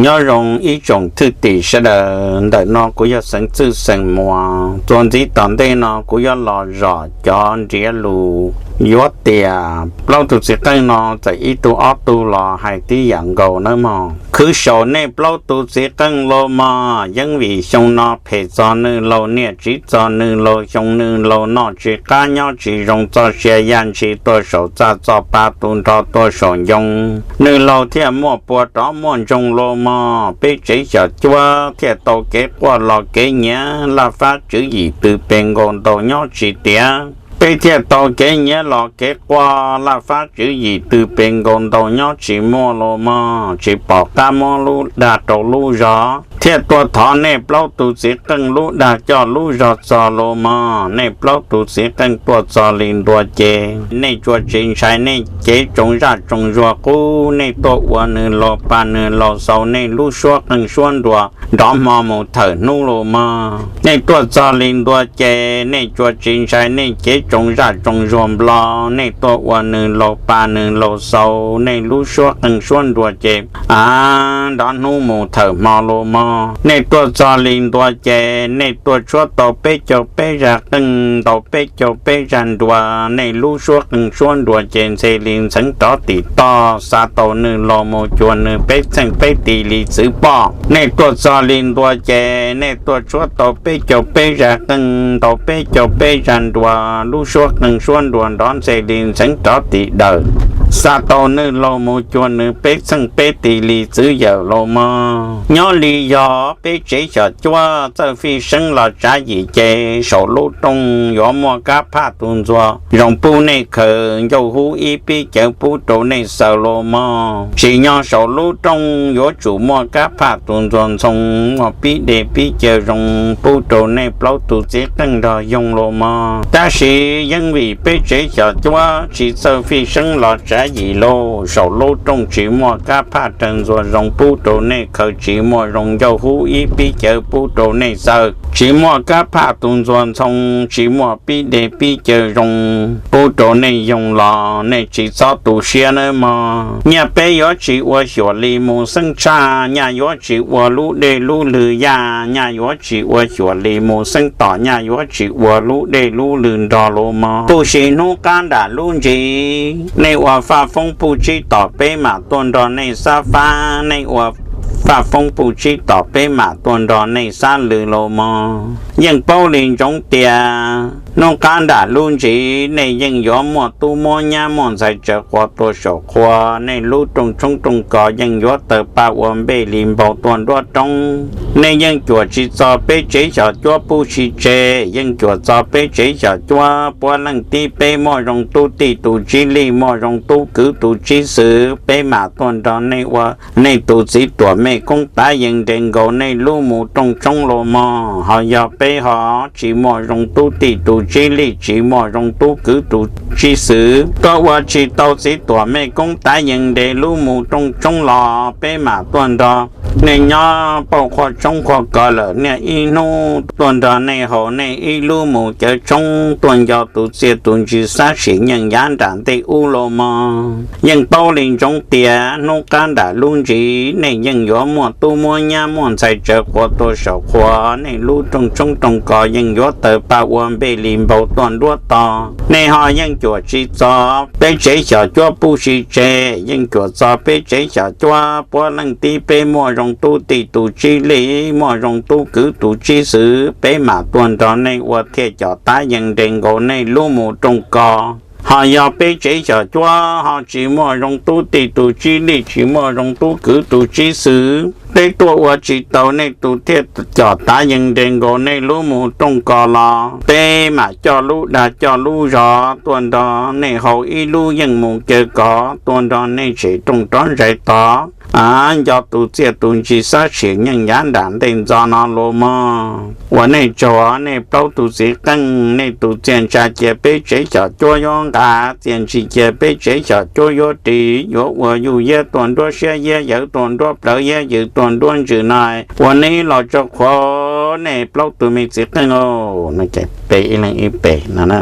Nyob zoo ib tsoom thwj tim sawv daws, ntawm no kuv yog Xeev Txwj Xeem Muas. Txuas ntxiv tom ntej no kuv yuav los zom cov nrhiav lus yuav tias plaub tug txiv qeej no txawm ib tug ob tug los hais tib yam nkaus nawb mog. Khwv saum nej plaub tug txiv qeej los mog, yeeb vim xyoo no phem txog nws laus niaj tsiv txog nws laus xyoo, nws laus noj tsis qab nyob tsis zoo, txoj sia yaj ntshis tuaj saum txaj, txoj pa tu nrho tuaj saum ncoo, nws laus thiaj muaj pua rov muaj ntsoog los mog. Peb tsev xyom cuab thiaj tau kev quaj los kev nyiav, laj fab tswv yim tw pes nkaus ntaus nyob tsis tiav. Peb thiaj tau kev nyiav los kev quaj, laj fab tswv yim tw pes nkaus ntaus nyob tsis muaj los mog. Tsis pom qab muab lub dag rau lub zog, thiaj tuaj thov nej plaub tug txiv qeej lub dag coj lub zog txog los mog. Nej plaub tug txiv qeej tuaj txog li ntua ces nej tsuas tsis ntshai nej cev tsoos zaj tsoos zuag qub, nej tuaj ua nws laus pa nws laus xaus, nej lub suab qeej suab nruas nrov hmo mus thawm hnub los mog. Nej tuaj txog li ntua ces nej tsuas tsis ntshai nej cev tsoos zaj tsoos zuag nplo, nej tuaj ua nws laus pa nws laus xaus, nej lub suab qeej suab nruas ces a nrov hnub mus thawm hmo los mog. Nej tuaj txog li ntua ces nej tuaj tshuab tau peb caug peb zaj qeej, ntaus peb caug peb zaj nruas, nej lub suab qeej suab nruas ces ntxhe li ntxheev rov tim toj, xa tau nws laus mus cuag nws peb txheej peb tis li txwv poj. Nej tuaj txog li ntua ces nej tuaj tshuab tau peb caug peb zaj qeej, ntaus peb caug peb zaj nruas, lub suab qeej suab nruas nrov ntxhe li ntxheev rov tim dawm, xa tau nws laus mus cuag nws peb txheej peb tis li txwv yawm los mog. Nyob li yog peb tsev xyom cuab txawj fij seeb los tsav yim ces saum lub rooj yuav muaj kab phaj tus ntxuag zoo pub nej khaws, ncauj hub ib pib cawv pub rau nej xaws los mog. Tsim nyog saum lub rooj yuav tsum muaj kab phaj tus ntxuag ntxhoo, muaj pib dej pib cawv zoo pub rau nej plaub tus txiv qeej nrog yoog los mog. Tab sis yeeb vim peb tsev xyom cuab tsis txawj fij seeb los tsav yim lauj, saum lub rooj tsis muaj kab phaj rawg ntxuag zoo pub rau nej khaws, tsis muaj zoo ncauj hub ib pib cawv pub rau nej xaws, tsis muaj kab phaj tus ntxuag ntxhoo, tsis muaj pib dej pib cawv zoo pub rau nej yoog los nej tsis txhob tu siab nawb mog. Nyaj peb yuav tsis ua xyuam li mus xeeb tshaj, nyaj yuav tsis ua lub dej lub lwg yaj, nyaj yuav tsis ua xyuam li mus xeeb tom, nyaj yuav tsis ua lub dej lub lwg nrog los mog. Puj si hnub qab nram lub ntsis, nej ua faj foob puj tsib tom peb mam tuaj nrog nej xab fab, nej ua faj foob puj tsib tom peb mam tuaj nrog nej xab lwg los mog. Yeej paub li ntsoov tias hnub qab nram lub ntsis nej yeej yuav muaj tub muab nyab muaj ntxhais tsawv quas tua saum qhua, nej lub rooj tshoob rooj kos yeej yuav tawg paj ua npej li npau tuaj nruab roob. Nej yeej cuam tsis txog peb tsev xyom cuab puj si tseg, yeej cuam txog peb tsev xyom cuab puab leej tib peb muaj zoo tub tij tus tsib lij, muaj zoo tub kwv tus tsib xwv, peb mam tuaj nrog nej ua nej tus txiv tuam mej koob tav yees nres nkaus nej lub mus rooj tshoob los mog. Ho yog peb ho tsis muaj zoo tub tij tus tsib lij, tsis muaj zoo tub kwv tus tsib xwv, koj ua tsis tau txiv tuam mej koob tav yees nres lub mus rooj tshoob los peb mam tuaj nrog nej nyob pauj qhua tshoob qhua kos lawm niaj ib hnub, tuaj nrog nej haus nej ib lub mus cawv tshoob, tuaj nco tus txiaj tus ntsig xab sim nyeej yav nram ntej ub los mog. Yeej paub li ntsoov tias hnub qab nram lub ntsis nej yeej yuav muaj tub muab nyab muaj ntxhais tsawv quas tua saum qhua, nej lub rooj tshoob rooj kos yeej yuav tawg paj ua npej li npau tuaj nruab tog. Nej ho yeej cuam tsis txog peb tsev xyom cuab puj si tseg, yeej cuam txog peb tsev xyom cuab puab leej tib peb muaj zoo tub tij tus tsib lij, muaj zoo tub kwv tus tsib xwv, peb mam tuaj nrog nej ua thiaj com tav yees nres nkaus nej lub mus rooj kos. Ho yog peb tsev xyom cuab ho tsis muaj zoo tub tij tus tsib lij, tsis muaj zoo tub kwv tus tsib xwv, peb tuaj ua tsis tau nej tus thiaj com tav yees nres nkaus nej lub mus rooj kos los peb mam coj lub dag coj lub zog tuaj nrog nej haus ib lub yeej mus cawv kos, tuaj nrog nej tshem rooj rov ntsais tog, a nco tus txiaj tus ntsig xab sim nyeej yav nram ntej ntxo no los mog. Ua nej tsaug, nej plaub tus txiv qeej, nej tus txiaj ntsha cia peb tsev xyom cuab yuav nqa, txiaj ntsig cia peb tsev xyom cuab yuav ris, yuav ua yuj yiab tuaj nruab siab, yiab yawv tuaj nruab plawv, yiab yws tuaj nruab ntsws no. Ua nej los tso qhuav, nej plaub tus me txiv qeej lauj, pe ib leeg ib pem no.